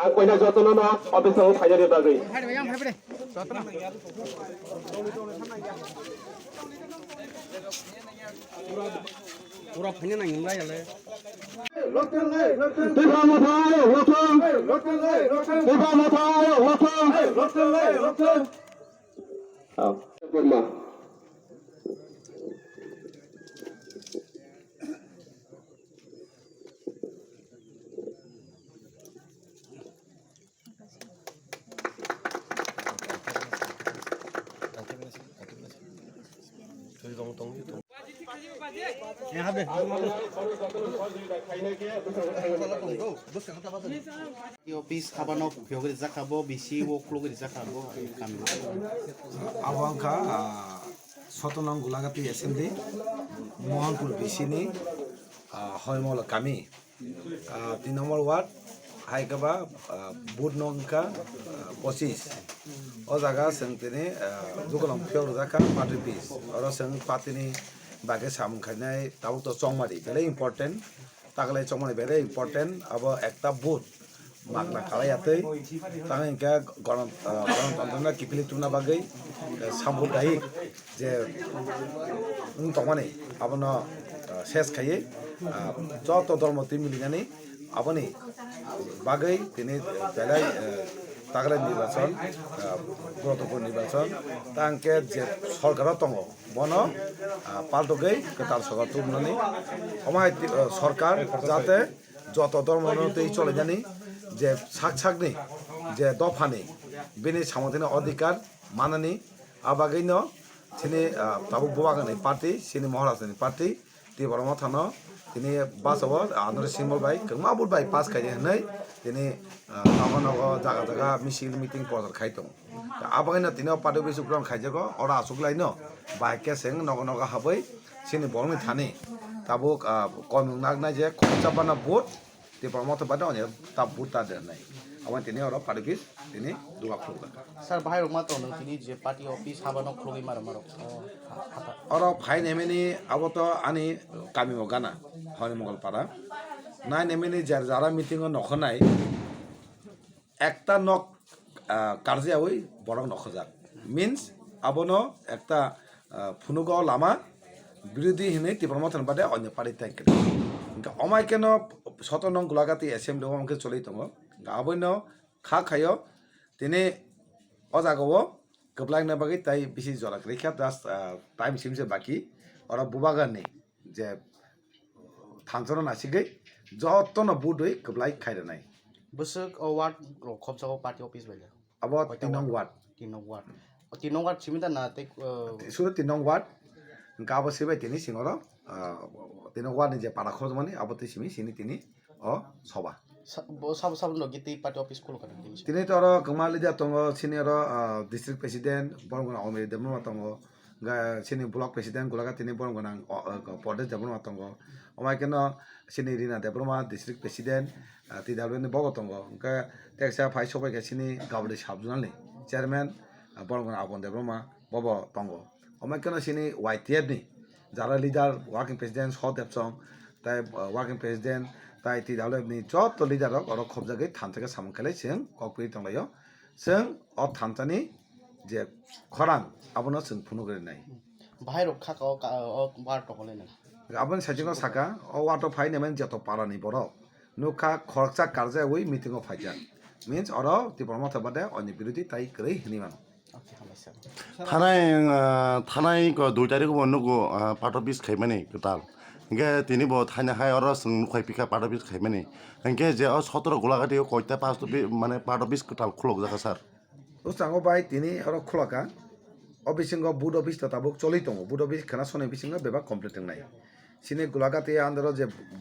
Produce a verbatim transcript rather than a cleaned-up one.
Ang koina jotono no office o phainani bagwi. Pura phanya nang himlai yale. Twifa motha ayok lothong. Twifa motha ayok lothong. Burma. Office habano phiyogwi rijak kha bo, bisi o khulugwi rijak kha bo, kami. Abo wngkha, ah, Sotonong Gulagati Assembly, Mohanpur B C ni, ah, Hoimolo kami. Ah, tin number ward, hai khe ba, ah, booth no wngkha, ah, pochis. O jaga chwng tini, ah, dukulam phiyok rijak kha party office. Oro chwng party ni bagwi samung khainai tabuk to chongmari belai important. Taklai chongmani very important, abo ekta booth magna kalai atwi, tang hinkhe gonon-, ah, gonotontro no kiphilwi tubuna bagwi, eh, samprodayik je wng tongmani abono, ah, ses khaiwi, ah, joto dormo twi milinani aboni bagwi tini belai, eh, taklai nirbachon, ah, gurutopurno nirbachon, tang khe je sorkaro tongo. Bono, ah, paltogwi kwtal sorkar tubunani. Omo hai ti-, ah, sorkar jate joto dormono twi cholainani je sak sakni je dophani bini samung thani odhikar manani, a bagwino chini, ah, tabuk bubagrani party, chini Maharajani party, Tipra Mothano tini bachao Andro Symbol bai kwbangma vote bai pass khaidi hwnwi tini, ah, nogo nogo jaga jaga misil meeting prochar khai tongo. Abagwino tini o party office uklon khaijago, oro achuklaino bai khe chwng nogo nogo habwi chini borokni thani tabuk, ah, koimung naknai je khoroksa bana vote Tipra Motha bana onyo ta vote ta dernai. Aboni tini oro party office tini duga khulukjak. Sir, bahai rok ma tong nang tini je party office habano khulugwi maro maro. Oh, ha-, ha-, oro phai nemeni abo to ani kami o gana, honi Mongolpara. Nai nemeni jar jara meeting o nokho nai. Ekta nok, ah, karjaui borok nokhojak. Means abono ekta, ah, phunugo lama birodhi hinwi Tipra Mothani bade onyo party tang kwrwi. Hwnkhe omai kheno soto nong Gulagati assembly o hwnkhe choli tongo. Hwnkhe aboino kha khaio tini o jagao kwblaina bagwi tai bisi jora kwrwi kha, just, ah, time simse baki. Oro bubagarni je thansano nasigwi jotono budwi kwblai khai rwnai. Bwswk o ward rok khopjago party office bai le? Abo koita tin nong ward? Ward. Tin nong ward. O tin nong ward simi da na tei, uh, sudo tin nong ward. Hwnkhe abo se bai tini singoro, uh, tin nong ward ni je para khopjakmani abo tei simi sini tini o soba. Sa-, bo sabo sabo no giti party office khulukha tini. Tini to oro kwma leader tongo, sini oro, ah, district president, borok gwnang Omiri Debbarma tongo, ga-, sini block president Gulagati ni borok gwnang, o, o, Pradesh Debbarma tongo, omai kheno sini Rina Debbarma district president, ah, T W ni bobo tongo, hwnkhe teksa phai sobai khe sini Gabri sub zonal ni chairman, ah, borok gwnang Abon Debbarma bobo tongo. Omo keno sini Y T F ni jara leader, working president Sodev Chong, tai, uh, working president, tai T W F ni joto leader rok oro khopjagwi thansa khe samung khlai chwng kok piri tonglaio. Chwng o thansa ni je khorang abono chwng phunuk rinai. Bahai rok kha ka o ka, o bar tongolai nang. Aboni saichung no saka, o wato phai nai mani joto para ni borok nukha khoroksa karjaui meeting o phaijak. Means oro Tipra Motha bade oni birodhi tai kwrwi hinwi mano. Thanai, ah, thanai ko dui tarikh bo nugo, ah, party office khaimani kwtal. Hingke tini bo thaina hai oro chwng nukhai pikha party office khaimani. Hingke je o sotoro Gulagati o koita party office, mane party office kwtal khulok jaka sir. Bwskango bai tini oro khulaka. O bisingo booth office to tabuk choli tongo. Booth office khana soni bisingo bebak complete wngnai. Chini Gulagati under o je booth